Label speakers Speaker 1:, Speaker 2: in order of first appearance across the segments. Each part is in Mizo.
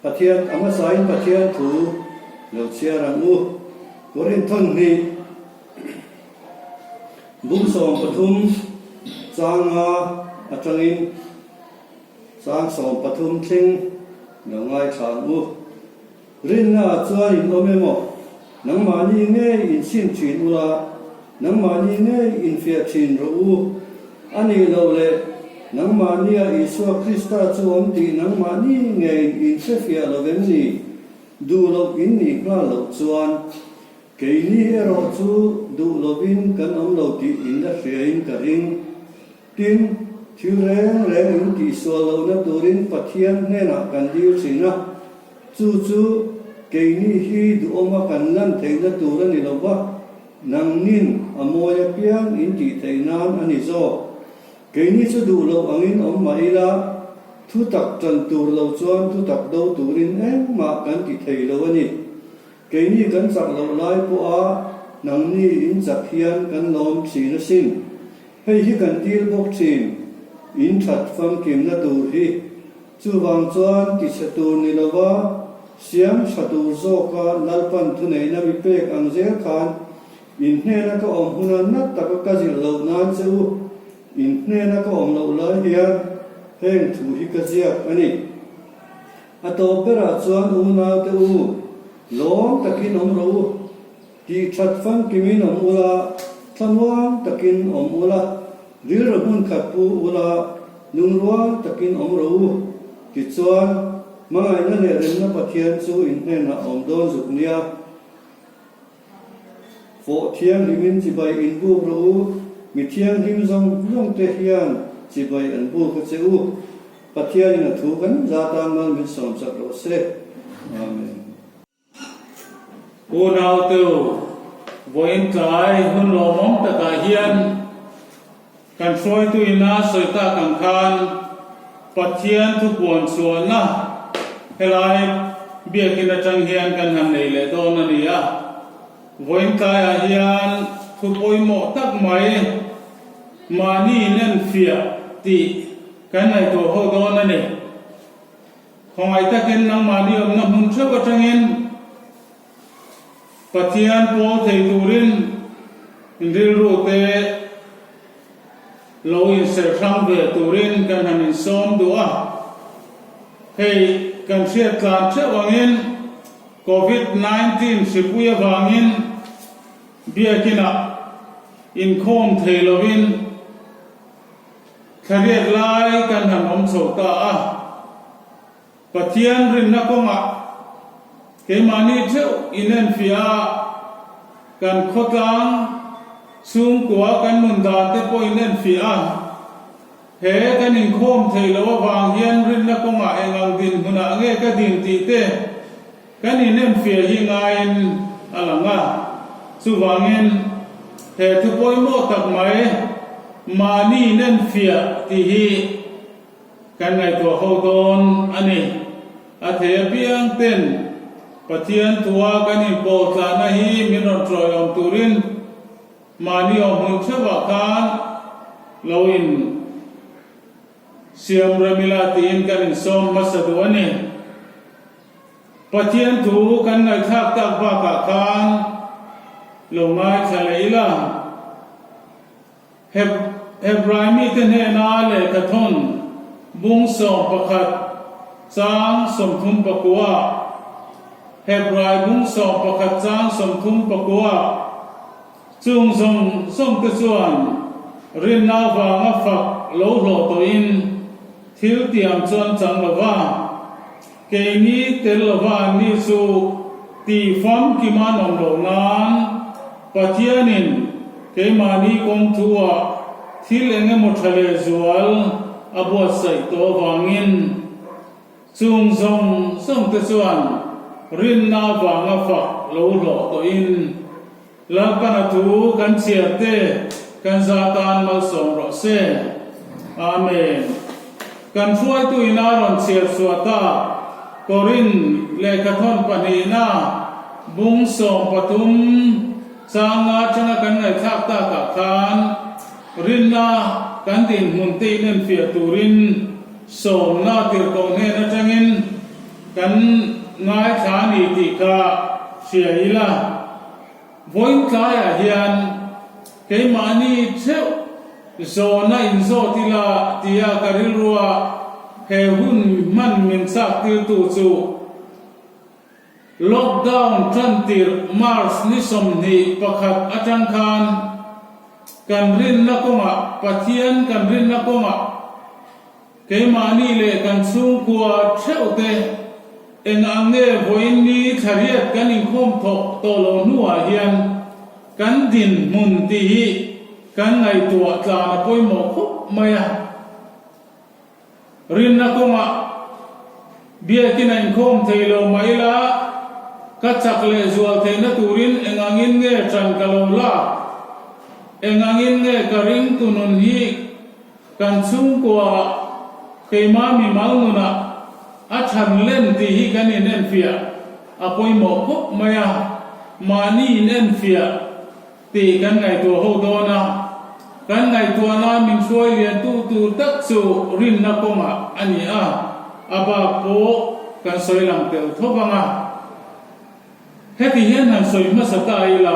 Speaker 1: Pathian a hmasain Pathian thu lo chhiar ang u. Korinthon hnih bung 13 chang nga atangin chang 13 thleng lo ngaithla ang u. Rinna ah chuan in awm emaw? Nangmahni ngei in chim thin ula, nangmahni ngei in fiah thin rawh u. A nih loh leh, nangmahnia Isua Krista chu awm tih nangmahni ngeiin in hre fiah lo vem ni? Duh loh in nih nghal loh chuan, keini erawh chu duh lovin kan awm lo tih in la hriain ka ring. Tin, thil reng reng in tihsual lohna turin Pathian hnenah kan dil thin a, chu chu keini hi duhawma kan lan theihna tur a ni lo va, nangnin a mawi apiang in tih theih nan a ni zawk. Keini chu duh loh angin awm mah ila, thutak tan tur lo chuan thutak do turin engmah kan ti thei lo a ni. Keini kan chak loh lai pawha nangni in chak hian kan lawm thin asin. Hei hi kan dil bawk thin, in that famkimna tur hi. Chuvang chuan tichhe tur ni lova siam tha tur zawka Lalpan thuneihna mi pek ang zel khan in hnena ka awm huna nat taka ka zilh loh nan che u, in hnena ka awm loh lai hian heng thu hi ka ziak a ni. A tawp berah chuan unaute u, lawm takin awm rawh u. Tih that famkimin awm ula, thlamuang takin awm ula, rilru hmun khat pu ula, lungrual takin awm rawh u. Tichuan, hmangaihna leh remna Pathian chu in hnenah awm dawn zuk nia. Fawh thianghlimin chibai in buk rawh u, mi thianghlim zawng zawng te hian chibai an buk a che u. Pathianin a thu kan zatan mal min sawmsak rawh se. Amen.
Speaker 2: Unaute u, vawiin tlai hun lawmawm takah hian kan hruaitu ina sawi tak ang khan Pathian thupuan chhuahna helai biakin atang hian kan han nei leh dawn a ni a. Vawiin tlaiah hian thu pawimawh tak mai mahni inenfiah tih kan ngaihtuah ho dawn a ni. Khawngaih takin nangmahni awmna hmun theuh atangin Pathian pawl thei turin in rilru te lo inserh hrang ve turin kan han insawm duh a. Hei kan hriat tlan theuh angin Covid 19 hripui avangin biakinah inkhawm thei lovin Thlariat lai kan han awm chho ta a, Pathian rinna kawngah keimahni theuh inenfiah a, kan khawtlang chhungkua kan nun dan te pawh inenfiah a, he kan inkhawm theih loh avang hian rinna kawngah engang dinhmunah nge ka din tih te kan inenfiah hi ngaiin a lang a. Chuvangin, he thu pawimawh tak mai, mahni inenfiah tih hi kan ngaihtuah ho dawn a ni. A thei apiang ten Pathian thua kan inpawltlahna hi min rawn tawiawm turin mahni awmhmun theuhah khan lo in siam rem ila tiin kan insawm hmasa duh a ni. Pathian thu kan ngaihthlak tak bakah khan lo ngaithla leh ila. Heb Hebrai mite hnena lehkhathawn bung 11 chang 39 Hebrai bung 11 chang 39 Chung zawng zawng te chuan rinna avanga fak lo hlawh tawhin thil tiang chuan chang lo va, keini tel lova anni chu tih famkim an awm loh nan Pathianin keimahni kawng thu-ah thil eng emaw tha lehzual a buatsaih tawh avangin Chung zawng zawng te chuan rinna avanga fak lo hlawh tawhin Lalpana thu kan chhiar te kan za tan malsawm rawh se. Amen. Kan hruaitu ina rawn chhiar chhuah ta Korin lehkhathawn pahnihna bung 13 changa atanga kan ngaihthlak takah khan rinna kan dinhmun te inenfiah turin Sawmna tirhkoh hnen atangin kan ngaithla a ni tih kha hria ila. Vawiin tlaiah hian keimahni theuh zawhna inzawt ila tia ka rilrua he hun hman min chak tirtu chu Lockdown tan tirh March ni 21 atang khan kan rinna kawngah Pathian kan rinna kawngah keimahni leh kan chhungkua theuh te eng ang nge vawiin ni thlariat kan inkhawm thawh tawh loh hnuah hian kan dinhmun tih hi kan ngaihtuah tlan a pawimawh khawp mai a. Rinna kawngah biakin a inkhawm thei lo mah ila, ka chak leh zual theihna turin eng angin nge ṭan ka lo lak? Eng angin nge ka ring tu nun hi kan chhungkuaah keimah mimal nunah a ṭhan len tih hi kan inenfiah a pawimawh khawp mai a, mahni inenfiah Tih kan ngaihtuah ho dawn a, kan ngaihtuahna min hruai lian tu tur tak chu rinna kawngah a ni a, a bak pawh kan sawi lang tel tho vang a. Heti hian han sawi hmasa ta ila,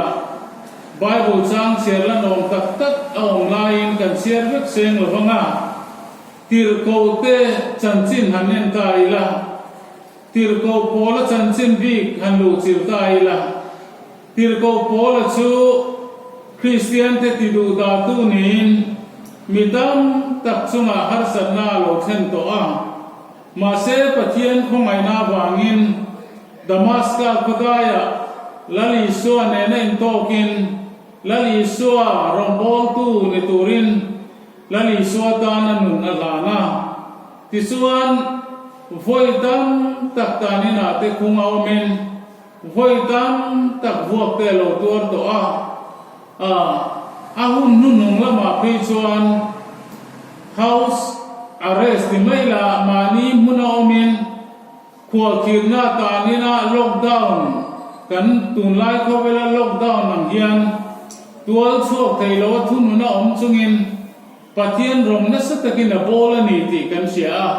Speaker 2: Bible chang chhiar la nawm tak tak a awm laiin kan chhiar vek seng lo vang a, tirhkoh te chanchin han en ta ila, tirhkoh Paula chanchin bik han luhchilh ta ila, Tirhkoh Paula chu Kristiante ti duh dahtu niin mi tam tak chungah harsatna a lo thlen tawh a. Mahse, Pathian khawngaihna avangin Damaska khawdaiah Lal Isua nena intawkin Lal Isua rawngbawltu ni turin Lal Isua tan a nun a hlan a. Tichuan, vawi tam tak tan inah te khung a awmin, Vawi tam tak vuak te a lo tuar tawh a, a a hun hnuhnung lamah phei chuan house arrest ti mai la mahni hmuna awmin khualkhirna tanina lockdown kan tunlai khawvela lockdown ang hian tual chhuak thei lo a thununa awm chungin Pathian rawng nasa takin a bawl a ni tih kan hria a.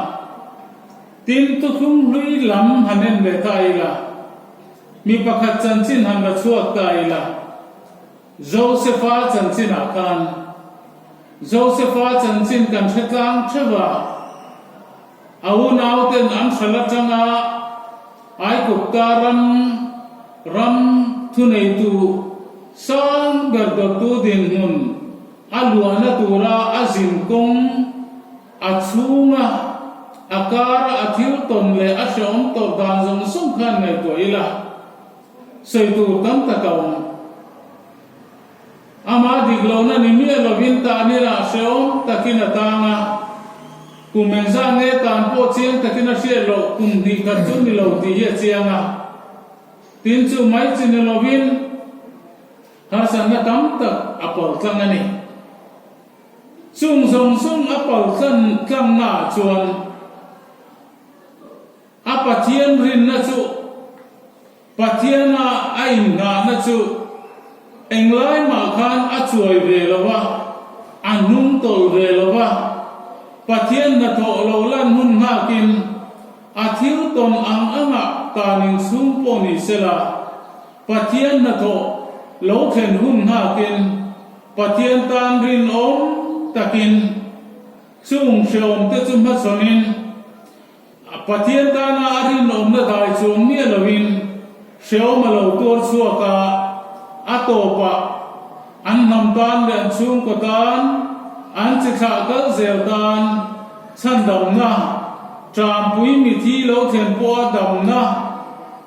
Speaker 2: Tin, thuthlung hlui lam han en leh ta ila, mi pakhat chanchin han la chhuak ta ila, Josefa chanchinah khan Josefa chanchin kan hre tlang theuh a, a unauten an hral atanga Aigupta ram ram thuneitu sang ber dawttu dinhmun a luahna tura a zin kawng A chhunga, a kara a thil tawn leh a hrehawm tawrh dan zawng zawng khan ngaihtuah ila, sawi tur tam tak a awm. Amah dik lohna ni miah lovin tahnila hrehawm takin a tang a, kum engzah nge tan pawh chiang takin a hriat loh kum hnih khat chu ni lo tih hi a chiang a. Tin chu mai chi ni lovin harsatna tam tak a paltlang a ni. Chung zawng zawng a paltlan tlangnaah chuan a Pathian rinna chu Pathiana a innghahna chu englai mah khan a chuai ve lo va, a hnung tawlh ve lo va, Pathian hnathawh lo lan hun nghakin a thil tawn ang angah tan inchhung pawh ni sela, Pathian hnathawh lo thlen hun nghakin Pathian tan rinawm takin chung hreawmte chu hmachhawnin Pathian tana a rinawmna dai chuang miah loin hreawm a lo tuar chhuak a, a tawpah an hnam tan leh an chhungkaw tan, an chi thlah kal zel tan chhandamna, ṭampui mithi lo thlen pawha damna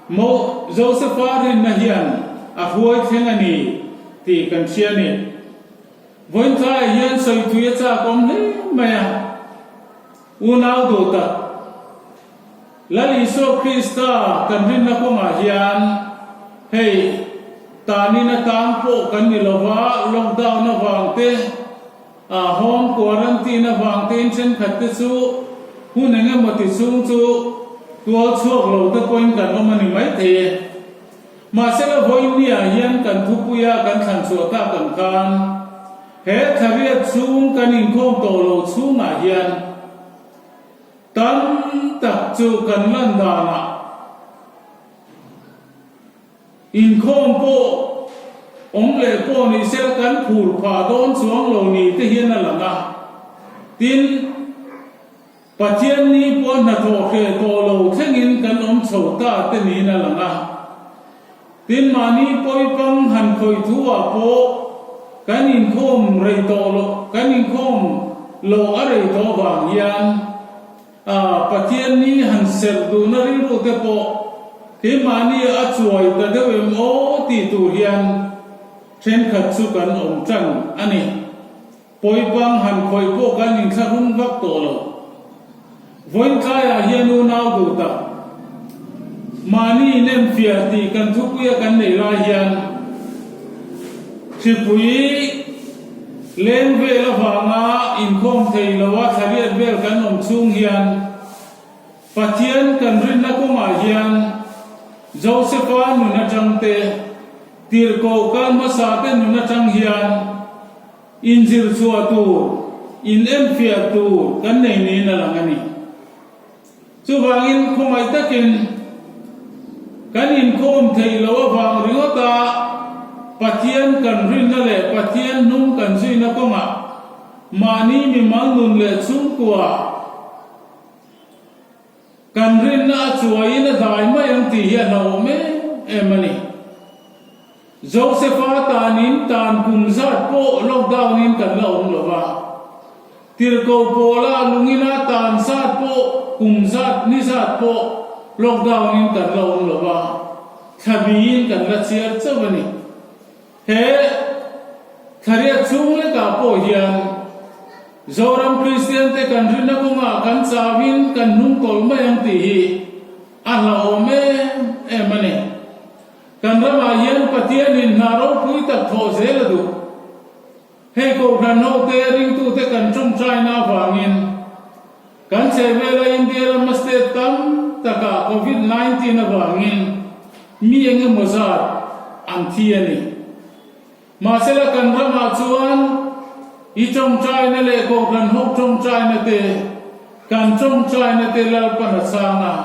Speaker 2: Mo Josepha rinna hian a hruai thleng a ni. Tih kan hria a ni. Vawiin tlaiah hian sawi thui a chak awm hle mai a, unau duh tak, Lal Isua Krista kan rinna kawngah hian hei tanin atang pawh kan ni lova, lockdown avang te, home quarantine avang tein thenkhat te chu hun eng emaw ti chhung chu tual chhuak lo te pawhin kan awm a ni maithei e. Mahsela vawinia hian kan thupuia kan thlan chhuah tak ang khan he thlariat chhung kan inkhawm tawh lo chhungah hian tam tak chu kan lan danah. Inkhawm pawh awm leh pawh ni sela kan phur phah dawn chuang lo ni te hian a lang a. Tin, Pathian ni pawh hnathawh hreh tawh lo thlengin kan awm chho ta te niin a lang a. Tin, mahni pawipang han khawih thu ah pawh kan inkhawm rei tawh lo, kan inkhawm lo a rei tawh vang hian Pathian ni han serh duhna rilru te pawh keimahni a chuai ta deuh em aw tih tur hian thenkhat chu kan awm tan a ni. Pawipang han khawih pawh kan inthlahrung vak tawh lo. Vawiin tlaiah hian unau duh tak mahni inemfiah tih kan thupuia kan neih lai hian hripui leng vel avanga inkhawm thei loa thlariat vel kan awm chhung hian Pathian kan rinna kawngah hian Josepha nun atang te, tirhkoh kal hmasa te nun atang hian inzir chhuah tur, in enfiah tur kan nei niin a lang a ni. Chuvangin khawngaih takin kan inkhawm theih loh avang ringawta Pathian kan rinna leh Pathian hnung kan zuina kawngah mahni mimal nun leh chhungkua Kan rinna a chuaiin a dai mai ang tih hi a hlauhawm em em a ni. Josepha tanin tan kum zat pawh lockdown in kan la awm lo va. Tirhkoh pawla lungina tan zat pawh kum zat ni zat pawh lockdown in kan la awm lo va, thla biin kan la chhiar chauh a ni. He thlariat chhung lekah pawh hian Zoram Kristian te kan rinna kawngah kan chauhin kan hnung tawlh mai ang tih hi a hlauhawm em em a ni. Kan ramah hian Pathianin hna ropui tak thawh zel a duh. Hei Kohhran hote ringtute kan tawngtaina avangin kan chhehvela India rama state tam takah Covid 19 avangin mi eng emaw zat an thi a ni. Mahsela kan ramah chuan i tawngtaina leh Kohhran ho tawngtaina te kan tawngtaina te Lalpan a chang a,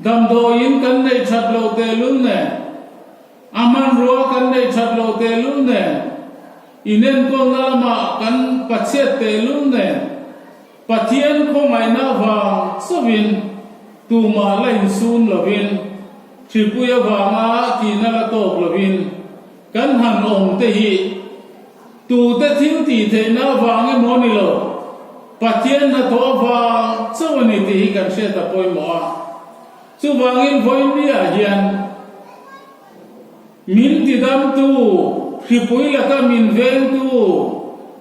Speaker 2: damdawiin kan neih that loh tehlul nen, A hmanrua kan neih that loh tehlul nen, inenkawlna lamah kan pachhiat tehlul nen, Pathian khawngaihna vang chauhin tumah la insum lovin, hripui avanga tihna la tawk lovin kan han awm te hi tute thil tih theihna avang emaw ni lo, Pathian hnathawh avang chauh a ni tih hi kan hriat a pawimawh a. Chuvangin vawinia hian min tidamtu, hripui laka min vengtu,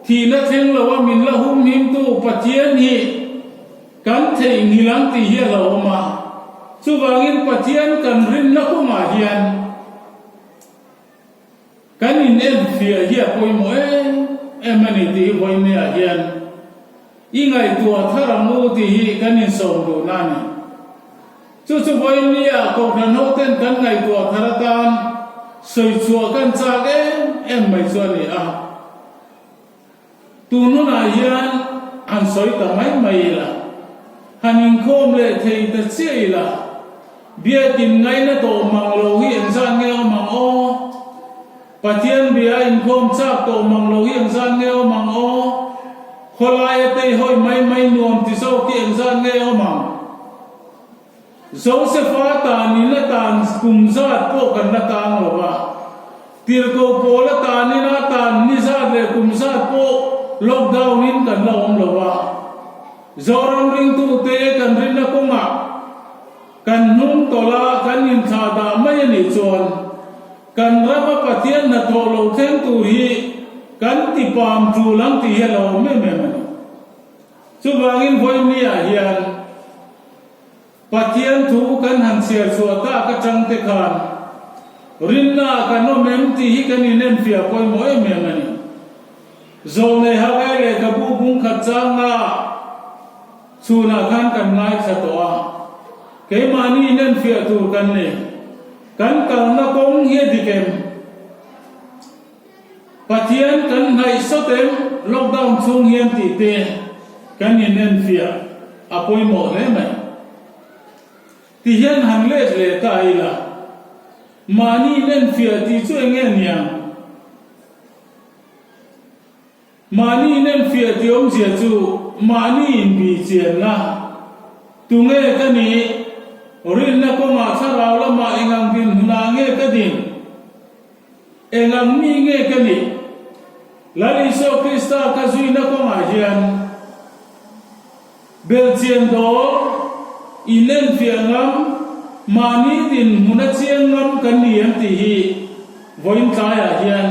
Speaker 2: thihna thleng loa min la humhimtu Pathian hi kan theihnghilh ang tih hi a lo awm a. Chuvangin Pathian kan rinna kawngah hian kan inenfiah hi a pawimawh em em a ni tih hi vawinia hian I ngaihtuah thar ang u tih hi kan insawm duhna a ni. Chu chu vawinia Kohhran hoten kan ngaihtuah thar atan sawi chhuah kan chak em em mai chu a ni a. Tun hunah hian han sawi ta mai mai ila, han inkhawm leh thei ta chiah ila, biakin ngaina tawh mang lo hi engzat nge awm ang aw? Pathian bia inkhawm chak tawh mang lo hi engzat nge awm ang aw? Khawlaia tei hawi mai mai nuam ti zawk hi engzat nge awm ang? Josepha tanin a tan kum zat pawh kan la tang lo va, tirhkoh pawl a tanin a tan ni zat leh kum zat pawh lockdown in kan la awm lo va. Zoram ringtute kan rinna kawngah kan hnung tawlh a, kan inthlah dah mai a nih chuan Kan rama Pathian hnathawh lo thleng tur hi kan ti pam tul ang tih hi a lo awm em em a ni. Chuvangin vawinia hian Pathian thu kan han chhiar chhuah tak atang te khan rinna ah kan awm em tih hi kan inenfiah pawimawh em em a ni. Zawlnei Hagai lehkhabu bungkhat changa chhunah khan kan ngaithla tawh a, keimahni inenfiah tur kan nei. Kan kalna kawng hi a dik em? Pathian kan hnaih sawt em? Lockdown chhung hian tih te kan inenfiah a pawimawh hle mai. Ti hian han let leh ta ila. Mahni inenfiah tih chu eng nge niang? Mahni inenfiah tih awmzia chu mahni inbihchianna, tunge ka nih, rinna kawngah thlarau lamah eng ang dinhmunah nge ka din, eng ang mi nge ka nih, Lal Isua Krista ka zuina kawngah hian belchian dawl, inenfiah ngam, mahni dinhmuna chiang ngam kan ni em tih hi vawiin tlaiah hian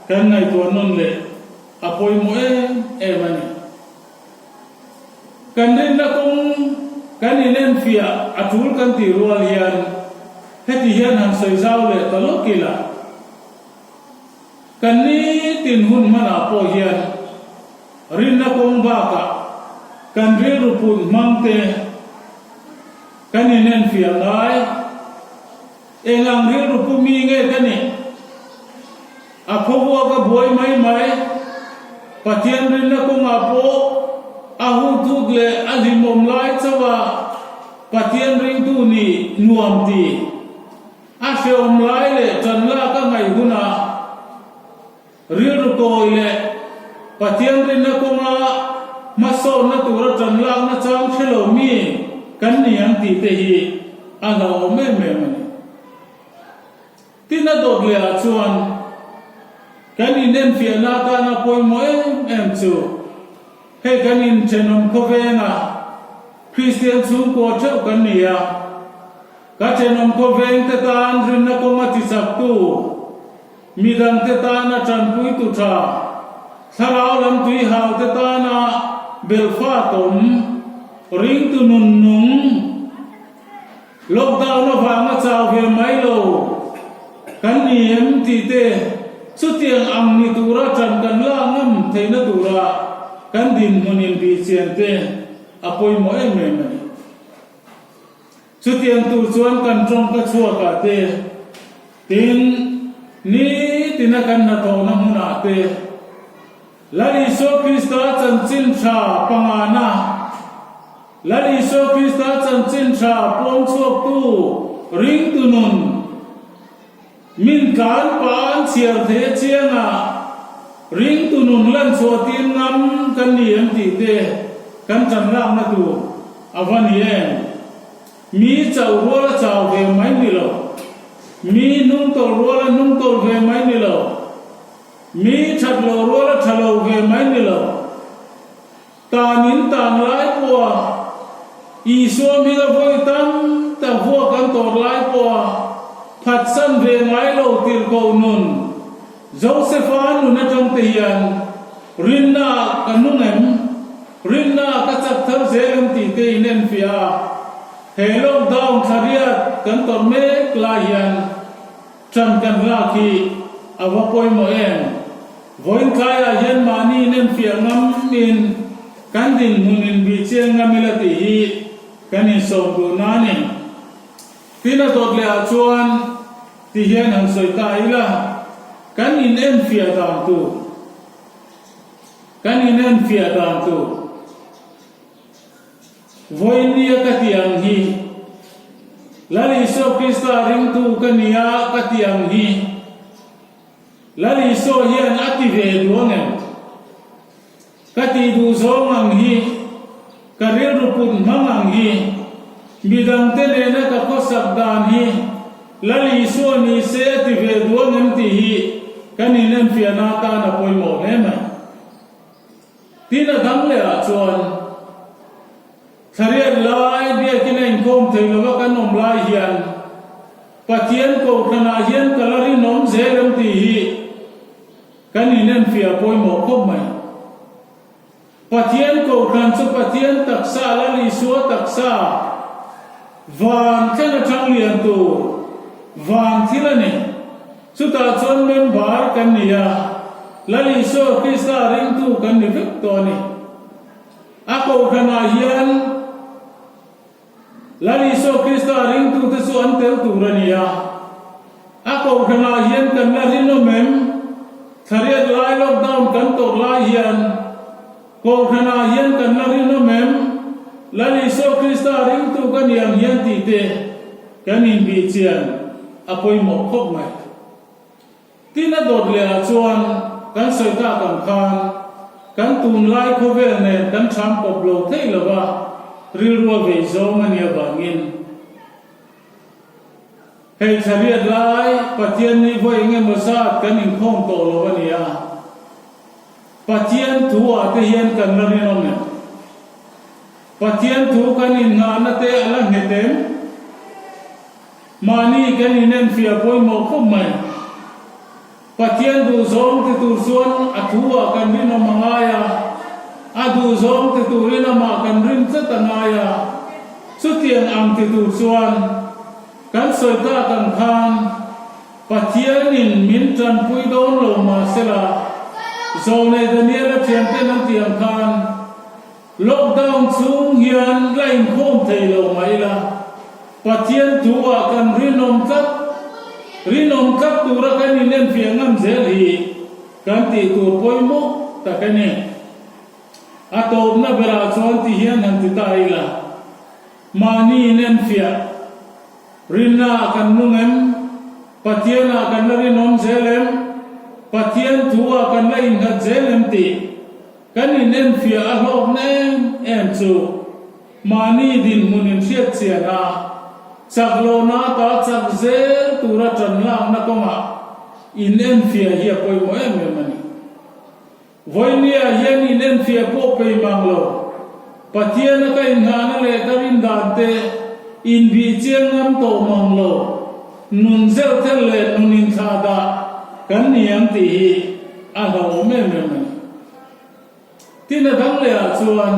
Speaker 2: kan ngaihtuah nawn leh a pawimawh em em a ni. Kan rinna kawng kan inenfiah a tul kan tih rual hian heti hian han sawi zau leh ta lawk ila. Kan nitin hun hmanah pawh hian rinna kawng bakah kan rilru put hmang te kan inenfiah ngai. Eng ang rilru pu mi nge ka nih? A khawvuak a buai mai mai. Pathian rinna kawngah pawh a huthut leh a hlimawm lai chauh a Pathian ringtu nih nuam ti. A hrehawm lai leh ṭan lak a ngaih hunah rilru kawi leh Pathian rinna kawnga hmasawnna tura ṭan lakna chang hre lo mi kan ni ang tih te hi a hlauhawm em em a ni. Tin a dawt leh ah chuan kan inenfiahna atana pawimawh em em chu hei kan inthenawm khawvenga Kristian chhungkua theuh kan ni a, Ka thenawm khawveng te tan rinna kawnga tichaktu, midang te tana tanpuitu tha, thlarau lam tuihau te tana belhfat awm, ringtu nun nung, lockdown avanga chau ve mai lo kan ni em tih te chutiang ang ni tura tan kan la ngam theihna tura kan dinhmun inbihchian te a pawimawh em em a ni. Chutiang tur chuan kan tawngka chhuakah te, tin, nitina kan hnathawhna hmunah te, Lal Isua Krista chanchin tha pangana, Lal Isua Krista chanchin tha puang chhuaktu ringtu nun, min tlan pah an chhiar thei a chianga ringtu nun lan chhuah tir ngam kan ni em tih te kan tan lakna tur a va ni em? Mi chauh rual a chau ve mai ni lo, mi hnungtawlh rual a hnungtawlh ve mai ni lo, mi that lo rual a tha lo ve mai ni lo. Tan in tan lai pawha Isua hming a vawi tam tak vuak an tawr lai pawha phatsan ve ngai lo tirhkoh nun Josepha nun atang te hian rinna ah ka nung em, rinna ah ka chak thar zel em tih te in enfiah a, he lockdown thla riat kan tawrh mek lai hian Ṭan kan lak hi a va pawimawh em? Vawiin tlaiah hian mahni inenfiah ngamin kan dinhmun inbih chiang ngam ila tih hi kan insawm duh na a ni. Tin a dawt leh ah chuan ti hian han sawi ta ila, kan inenfiah dan tur, kan inenfiah dan tur. Vawinia ka ti ang hi, Lal Isua Krista ringtu ka ni a ka ti ang hi, Lal Isua hian a ti ve duh ang em? Ka tih duh zawng ang hi, ka rilru put hmang ang hi, midangte nena ka khawsak dan hi Lal Isua ni se a ti ve duh ang em tih hi kan inenfiahna atan a pawimawh hle mai. Tin a dang leh ah chuan Thlariat lai biakin a inkhawm thei lova kan awm lai hian Pathian kohhran ah hian ka la rinawm zel em tih hi kan inenfiah pawimawh khawp mai. Pathian kohhran chu Pathian taksa Lal Isua taksa van thleng atang lian tur van thil a ni. Chutah chuan member kan ni a, Lal Isua Krista ringtu kan ni vek tawh a ni. A kohhranah hian Lal Isua Krista ringtute chu an tel tur a ni a. A kohhranah hian kan la rinawm em? Thlariat lai lockdown kan tawrh lai hian kohhranah hian kan la rinawm em? Lal Isua Krista ringtu ka ni ang hian tih te kan inbihchian. a pawimawh khawp mai. Tin a dawt leh ah chuan kan sawi tak ang khan kan tunlai khawvel nen kan ṭham kawp lo thei lo va, rilru a vei zawng a nih avangin hei thla riat lai Pathian nih vawi eng emaw zat kan inkhawm tawh lo a ni a, Pathian thu ah te hian kan la rinawm em? Pathian thu kan innghahna te a la nghet em? Mahni kan inenfiah pawimawh khawp mai. Pathian duhzawng ti tur chuan a thu ah kan rinawm a ngai a, a duhzawng ti turin amah kan rin tlat a ngai a. Chutiang ang ti tur chuan kan sawi tak ang khan Pathianin min tanpui dawn lo mahsela, Zawlnei Daniela thianten an tih ang khan, Lockdown chhung hian la inkhawm thei lo mah ila, Pathian thu ah kan rinawm tlat, rinawm tlat tura kan inenfiah ngam zel hi kan tih tur pawimawh tak a ni. A tawpna berah chuan ti hian han ti ta ila, mahni inenfiah, rinna ah kan nung em? Pathian ah kan la rinawm zel em? Pathian thu ah kan la innghat zel em tih Kan inenfiah a hlawkna em em chu mahni dinhmun inhriat chian a, chak lohna ata chak zel tura tan lakna kawngah inenfiah hi a pawimawh em em a ni. Vawinia hian inenfiah pawh pei mang lo, Pathiana ka inghahna leh ka rindan te inbih chiang ngam tawh mang lo, nun zeuh thel leh nun inthlahdah kan ni ang tih hi a hlauhawm em em a ni. Tin a dang leh ah chuan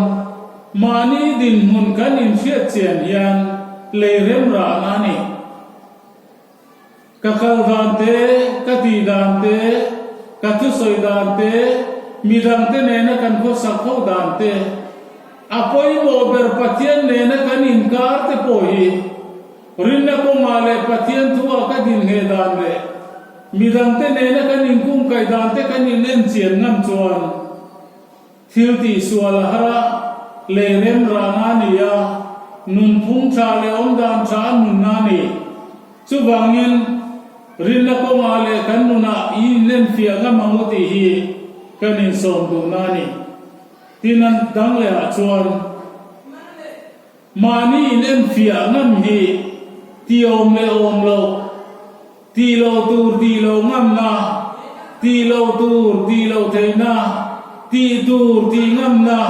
Speaker 2: mahni dinhmun kan inhriat chian hian lei rem rahna a ni. Ka kal dan te, ka tih dan te, ka thusawi dan te, midang te nena kan khawsak ho dan te, a pawimawh ber Pathian nena kan inkar te pawh hi rinna kawngah leh Pathian thu ah ka dinheh dan leh Midangte nena kan inkungkaih dante kan inenchian ngam chuan thil tihsual a har a, lei rem rahna a ni a, nunphung tha leh awmdan tha a nunna a ni. Chuvangin, rinna kawngah leh kan nunah i inenfiah ngam ang u tih hi kan insawm duhna a ni. Tin, an dang lehah chuan Mahni inenfiah ngam hi ti awm leh awm loh, tih loh tur tih loh ngamna, tih loh tur tih loh theihna, tih tur tih ngamna,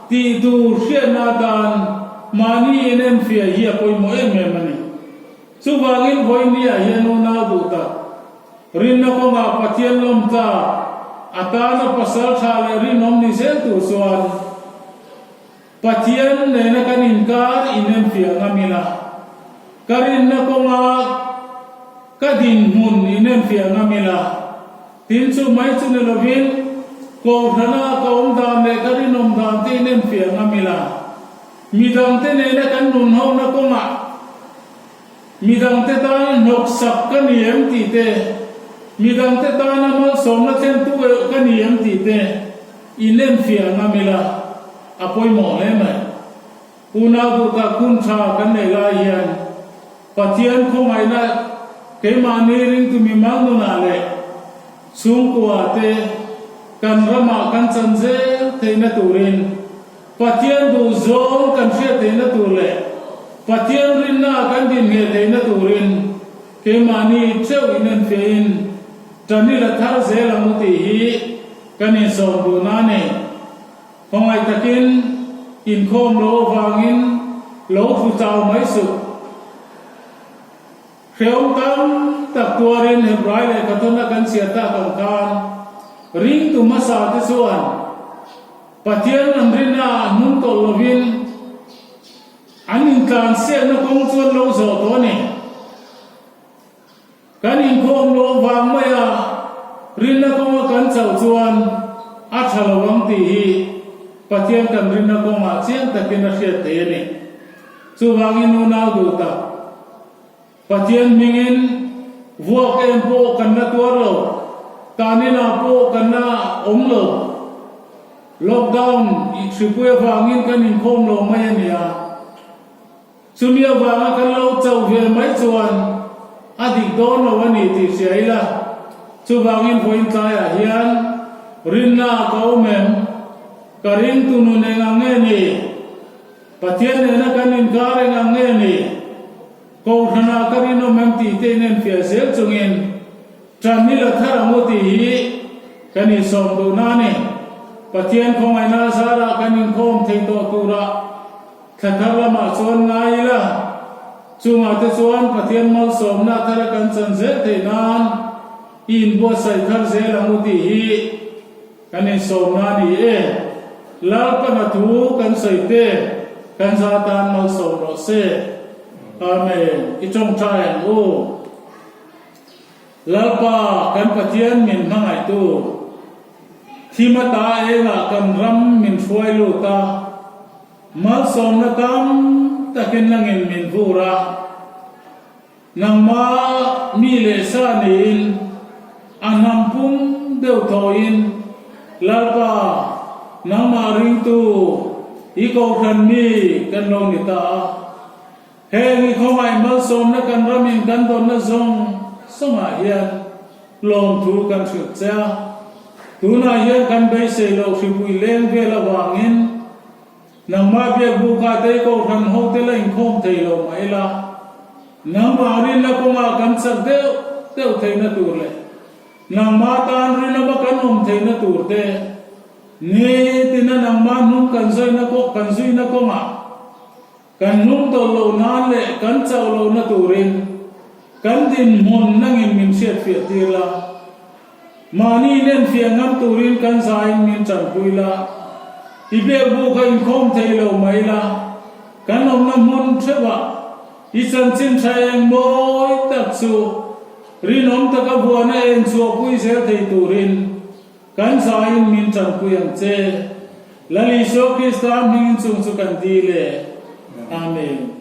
Speaker 2: tih tur hriatna atan mahni inenfiah hi a pawimawh em em a ni. Chuvangin vawinia hian unau duh tak, rinna kawngah Pathian lawm tlak, a tana pasal tha leh rinawm ni zel tur chuan, Pathian nena kan inkar inenfiah ngam ila, ka rinna kawnga ka dinhmun inenfiah ngam ila, tin chu mai chu ni lovin Kohhrana ka awm dan leh ka rinawm dan te inenfiah ngam ila, midangte nena kan nunhona kawngah midangte tan hnawksak ka ni em tih te, midangte tana malsawmna thlentu ka ni em tih te inenfiah ngam ila. A pawimawh hle mai. Unau duhtak hun tha kan neih lai hian Pathian khawngaihna keimahni ringtu mimal nunah leh chhungkua te kan ramah kan chan zel theihna turin Pathian duhzawng kan hriat theihna tur leh Pathian rinna kan dinhmeh theihna turin keimahni theuh inenfiahin tanila thar zel ang u tih hi kan insawm duhna a ni. Khawngaih takin inkhawm lo avangin lo tlu chau mai suh. Hrehawm tam tak tuarin Hebrai lehkhathawn a kan chhiar tak ang khan ringtu hmasa te chuan Pathian an rinna ah hnung tawlh lovin an intlansiakna kawng chu an lo zawh tawh a ni. Kan inkhawm lo vang maia rinna kawnga kan chauh chuan a tha lo ang tih hi Pathian kan rinna kawngah chiang takin a hriat thei a ni. Chuvangin unau duh tak, Pathian hmingin vuak em pawh kan la tuar lo, tanina pawh kan la awm lo. Lockdown hripui avangin kan inkhawm lo mai a ni a. Chumi avanga kan lo chauh ve mai chuan A dik dawn lo a ni tih hria ila, chuvangin vawiin tlaiah hian rinna a ka awm em? Ka ringtu nun eng ang nge ni? Pathian nena kan inkar eng ang nge ni? Kohhranah ka rinawm em tih te inenfiah zel chungin ṭan i la thar ang u tih hi kan insawm duhna a ni. Pathian khawngaihna zarah kan inkhawm thei tawh turah Thla thar lamah chuan ngai ila, chungah te chuan Pathian malsawmna thara kan chan zel theih nan i inbuatsaih thar zel ang u tih hi kan insawmna a ni e. Lalpana thu kan sawi te kan za tan malsawm rawh se. Amen. I tawngtai ang u. Lalpa kan Pathian min hmangaihtu. Thim ata engah kan ram min hruai lut a, malsawmna tam takin langin min vur a. Nangma mi leh sa niin a hnam pum deuh thawhin, Lalpa, nangmah ringtu i kohhran mi kan lo ni ta a. Heng i khawngaih malsawmna kan ramin kan dawnna zawng zawngah hian lawmthu kan hrilh che a. Tunah hian kan beisei loh hripui leng vel avangin nangmah biakbuka te kohhran hote la inkhawm thei lo mah ila, nangmah rinna kawngah kan chak deuh deuh theihna tur leh nangmah tan rinawma kan awm theihna tur te nitina nangmah hnung kan zawina kan zuina kawngah Kan hnungtawlh loh nan leh kan chauh lohna turin kan dinhmun nangin min hriatfiah tir la. Mahni inenfiah ngam turin kan zaiin min tanpui la. I biakbu kha inkhawm thei lo mai la, kan awmna hmun theuhah i chanchin tha eng mawi tak chu rinawm taka buana eng chhuahpui zel thei turin kan zaiin min tanpui ang che. Lal Isua Krista hmingin chung chu kan dil e. Amen.